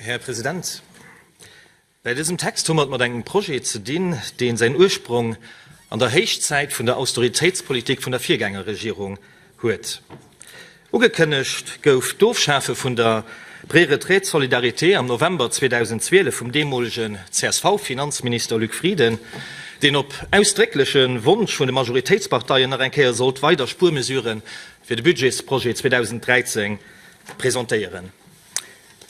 Här President, bäi dësem Text hu mer et mat engem Projet ze dinn, dee säin Ursprong an der Héichzäit vun der Austeritéitspolitik vun der Virgängerregierung huet. Ugekënnegt gouf d'Ofschafe vun der Préretraite solidarité am November 2012 vum deemolegen CSV-Finanzminister Luc Frieden, deen op ausdréckleche Wonsch vun de Majoritéitsparteien nach eng Kéier sollt weider Spuermesurë fir de Budgetsprojet 2013 presentéieren.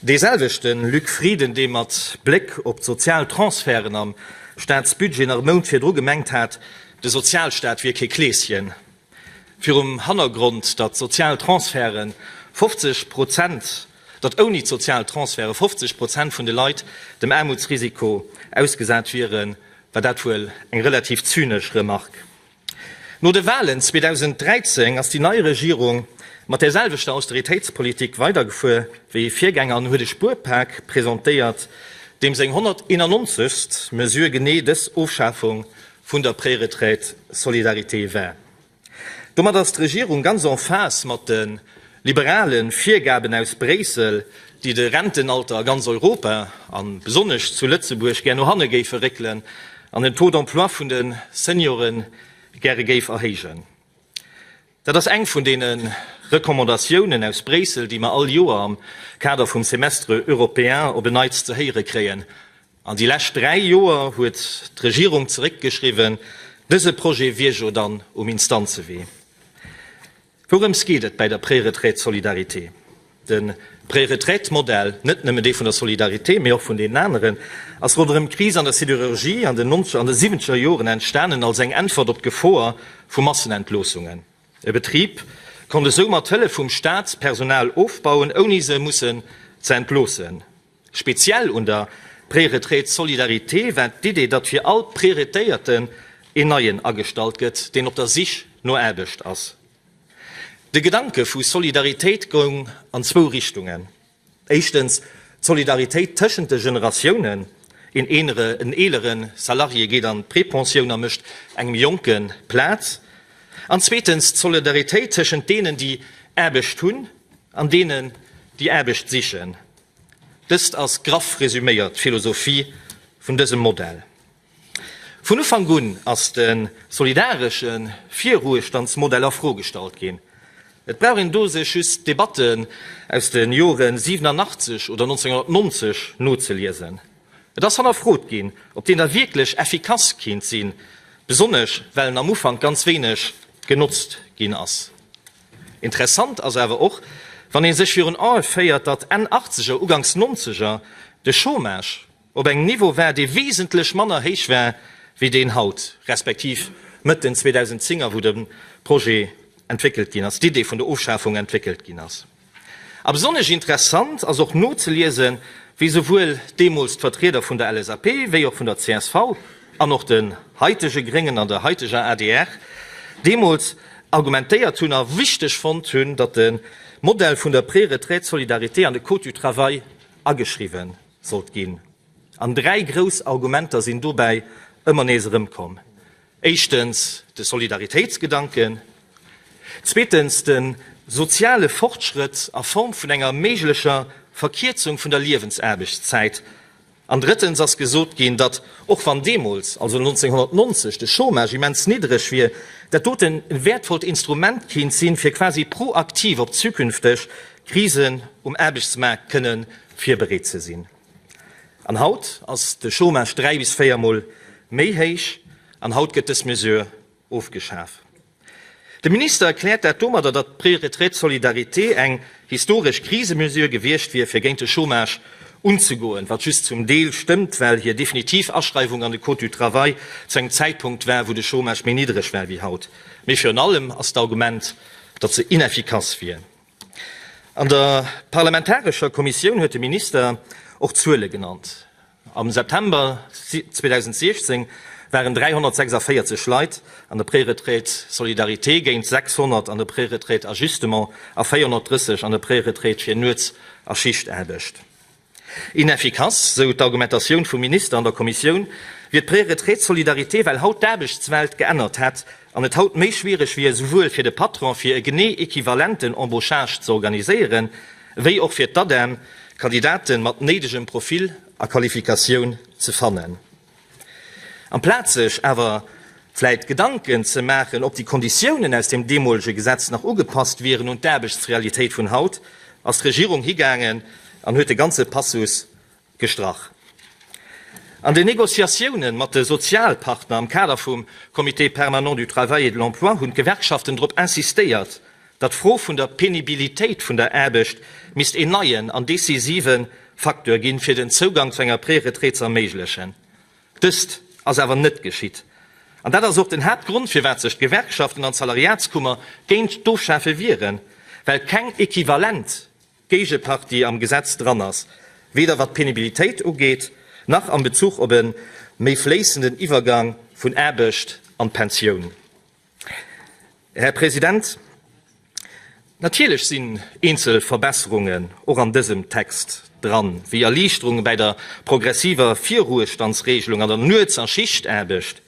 Dee selwechte Luc Frieden, dee mat Bléck op d'sozial Transferten am Staatsbudget nach e Mount virdru gemengt hat, de Sozialstaat wier kee Kleeschen, virum Hannergrond, datt d'sozial Transferte 50 Prozent, datt ouni d'sozial Transferte 50 Prozent vun de Leit dem Aarmutsrisiko ausgesat wieren, war dat wuel eng relativ zynesch Remark. No de Walen 2013 ass déi nei Regierung mat där selwechter Austeritéitspolitik weidergefuer wéi hir Virgänger an huet e Spuerpak presentéiert, deem seng 191. Mesure genee dës Ofschafung vun der Préretraite solidarité war. Domat ass d'Regierung ganz en phase mat de liberale Virgaben aus Bréissel, déi de Rentenalter a ganz Europa, a besonnesch zu Lëtzebuerg, gär no hanne géife réckelen an den Taux d'emploi vun de Seniore gäre géif erhéijen. Dat ass eng vun deene Recommandatiounen aus Bréissel, déi mer all Joer am Kader vum Semestre européen op en Neits ze héiere kréien. An déi lescht 3 Joer huet d'Regierung zeréckgeschriwwen, dëse Projet wier jo dann um Instanzewee. Wourëms geet et bäi der Préretraite solidarité? De Préretraite-Modell, net nëmme dee vun der Solidarité, mee och vun deenen aneren, ass ronderëm d'Kris an der Sidérurgie an den nonzeger an de siwwenzeger Joren entstanen als eng Äntwert op d'Gefoer vu Massenentloossungen. E Betrib konnt esou mat Hëllef vum Staat Personal ofbauen, ouni se mussen ze entloossen. Speziell un der Préretraite solidarité war d'Idee, datt fir all Préretéierten een Neien agestallt gëtt, deen op der Sich no Aarbecht ass. De Gedanke vu Solidaritéit goung an zwou Richtungen, éischtens d'Solidaritéit tëschent de Generatiounen, een eelere Salarié geet an d'Prepensioun a mécht engem Jonke Plaz, an zweetens d'Solidaritéit tëschent deenen, déi Aarbecht hunn, an deenen, déi Aarbecht sichen. Dëst ass graff resuméiert d'Philosophie vun dësem Modell. Vun Ufank un ass de solidaresche Virruhestandsmodell a Fro gestallt ginn. Et brauch een do sech just d'Debatten aus de Jore 87 oder 1990 nozeliesen. Et ass hannerfrot ginn, ob deen da wierklech effikass kéint sinn, besonnesch well en am Ufank ganz wéineg genotzt ginn ass. Interessant ass awer och, wann ee sech virun Ae féiert, datt Enn Achtzeger, Uganks Nonzeger de Chômage op engem Niveau war, dee wesentlech manner héich war wéi deen haut, respektiv Mëtt den 2010er, wou de Projet entwéckelt ginn ass, d'Idee vun der Ofschafung entwéckelt ginn ass. A besonnesch interessant ass och nozeliesen, wéi souwuel deemools d'Vertrieder vun der LSAP wéi och vun der csv an och den haitege Gréngen an der haiteger adr deemools argumentéiert hunn a wichteg fonnt hunn, datt de Modell vun der Préretraite solidarité an de Code du travail ageschriwwen sollt ginn. An dräi grouss Argumenter sinn dobäi ëmmer nees erëmkomm. Éischtens de Solidaritéitsgedanken, zweetens de soziale Fortschrëtt a Form vun enger méiglecher Verkierzung vun der Liewensaarbechtszäit an drëttens ass gesot ginn, datt, och wann deemools, also 1990, de Chômage immens niddreg wier, dat doten e wäertvollt Instrument kéint sinn, fir quasi proaktiv op zukünfteg Krisen um Aarbechtsmaart kënne virbereet ze sinn. An haut ass de Chômage 3 bis 4 Mol méi héich an haut gëtt dës Mesure ofgeschaf. De Minister erkläert dat domadder, datt d'Préretraite solidarité eng historesch Krisemesure gewiescht wier, fir géint de Chômage unzegoen, wat just zum Deel stëmmt, well hir definitiv Aschreiwung an de Code du travail zu engem Zäitpunkt war, wou de Chômage méi niddreg war wéi haut. Mee virun allem ass d'Argument, datt se ineffikass wier. An der parlamentarescher Kommissioun huet de Minister och Zuele genannt. Am September 2016 waren 346 Leit an der Préretraite solidarité géint 600 an der Préretraite ajustement a 430 an der Préretraite fir Nuets a Schichtaarbecht. Ineffikass, sou d'Argumentatioun vum Minister an der Kommissioun, wier d'Préretraite solidarité, well haut d'Aarbechtswelt geännert hätt an et haut méi schwiereg wier, souwuel fir de Patron fir e genee equivalenten Embauchage ze organiséieren, wéi och fir d'ADEM. Kandidaten mat néidegem Profil a Qualifikatioun ze fannen. Amplaz sech awer vläit Gedanken ze maachen, ob déi Konditiounen aus dem deemolege Gesetz nach ugepasst wieren un d'Aarbechtsrealitéit vun haut, ass d'Regierung higaangen an huet de ganze Passus gestrach. An den Négociatiounen mat de Sozialpartner am Kader vum Comité permanent du travail et de l'emploi hunn d'Gewerkschaften drop insistéiert, datt d'Fro vun der Penibilitéit vun der Aarbecht misst een neien an decisive Facteur ginn, fir den Zougang zu enger Préretraite ze erméiglechen. Dëst ass awer net geschitt. An dat ass och den Haaptgrond, firwat sech d'Gewerkschaften an d'Salariatskummer géint d'Ofschafe wieren, well keng equivalent Géigepartie am Gesetz dran ass, weder wat d'Penibilitéit ugeet, nach am Bezuch op e méi fléissenden Iwwergang vun Aarbecht an d'Pensioun. Här President, natierlech sinn eenzel Verbesserungen och an dësem Text dran, wéi Erliichterunge bäi der progressiver Virruhestandsregelung an der Nuets a Schichtaarbecht,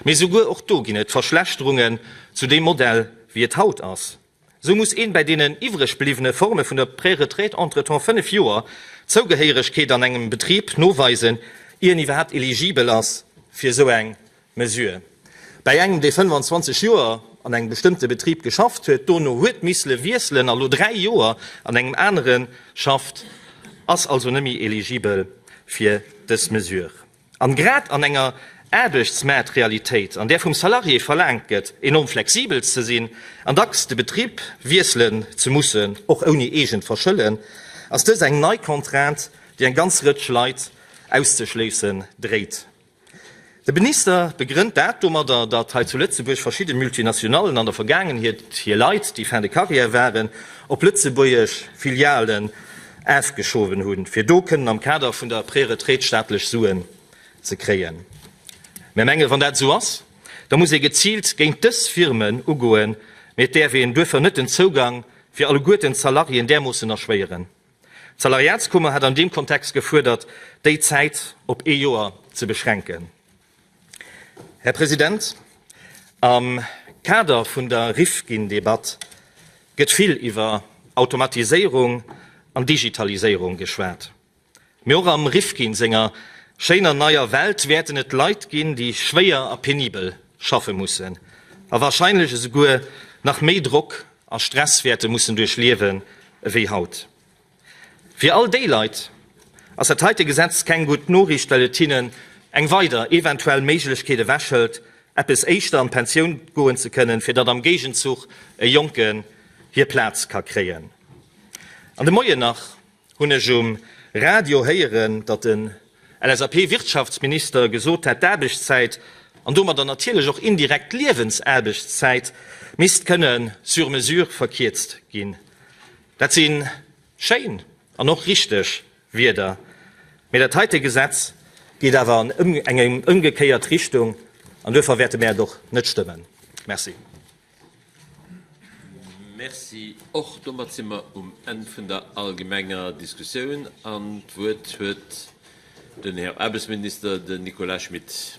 mee souguer och do ginn et Verschlechterungen zu deem Modell, wéi et haut ass. Esou muss een bäi deenen iwwreg bliwwene Forme vun der Préretraite entretemps 5 Joer Zougehéieregkeet an engem Betrib noweisen, ier en iwwerhaapt eligibel ass fir esou eng Mesure. Bäi engem, dee 25 Joer an engem bestëmmte Betrib geschafft huet, dono huet missele wiesselen a lo 3 Joer an engem anere schafft, ass also net méi eligibel fir dës Mesure. An grad an enger Aarbechtsmaartrealitéit, an där vum Salarié verlaangt gëtt, enorm flexibel ze sinn an dacks de Betrib wiesselen ze mussen, och ouni eegent Verschëllen, ass dës eng nei Contrainte, déi eng ganz Rëtsch Leit auszeschléissen dréit. De Minister begrënnt dat domadder, datt hei zu Lëtzebuerg verschidde Multinationallen an der Vergaangenheet hir Leit, déi fin de carrière waren, op lëtzebuergesch Filialen afgeschoben hunn, fir do kënnen am Kader vun der Préretraite staatlech Suen ze kréien. Mär mengen, wann dat esou ass, da muss ee geziilt géint dës Firmen ugoen, mee et däerf een duerfir net den Zougang fir alleguerten d'Salariéen därmoossen erschwéieren. D'Salariatskummer hat an deem Kontext gefuerdert, déi Zäit op ee Joer ze beschränken. Här President, am Kader vun der Rifkin-Debatt gëtt vill iwwer Automatiséierung an Digitaliséierung geschwat. Mee och am Rifkin senger schéiner neier Welt wäerten et Leit ginn, déi schwéier a penibel schaffe mussen a warscheinlech esouguer nach méi Drock a Stress wäerte mussen duerchliewen ewéi haut. Fir all déi Leit ass dat heite Gesetz keng gutt Noriicht, well et hinnen eng weider eventuell Méiglechkeet ewechhëlt, eppes éischter an d'Pensioun goen ze kënnen, fir datt am Géigenzuch e Jonken hir Plaz ka kréien. An de Moien nach hunn ech um Radio héieren, datt den LSAP-Wirtschaftsminister gesot hätt, d'Aarbechtszäit, an domadder natierlech och indirekt d'Liewensaarbechtszäit, misst kënne sur mesure verkierzt ginn. Dat si schéin an och richteg Wierder, mee dat heite Gesetz geet awer an eng ëmgekéiert Richtung an duerfir wäerte mär et och net stëmmen. Merci. Merci och. Domat si mer um Enn vun der allgemenger Diskussioun an d'Wuert huet den Här Aarbechtsminister, den Nicolas Schmit.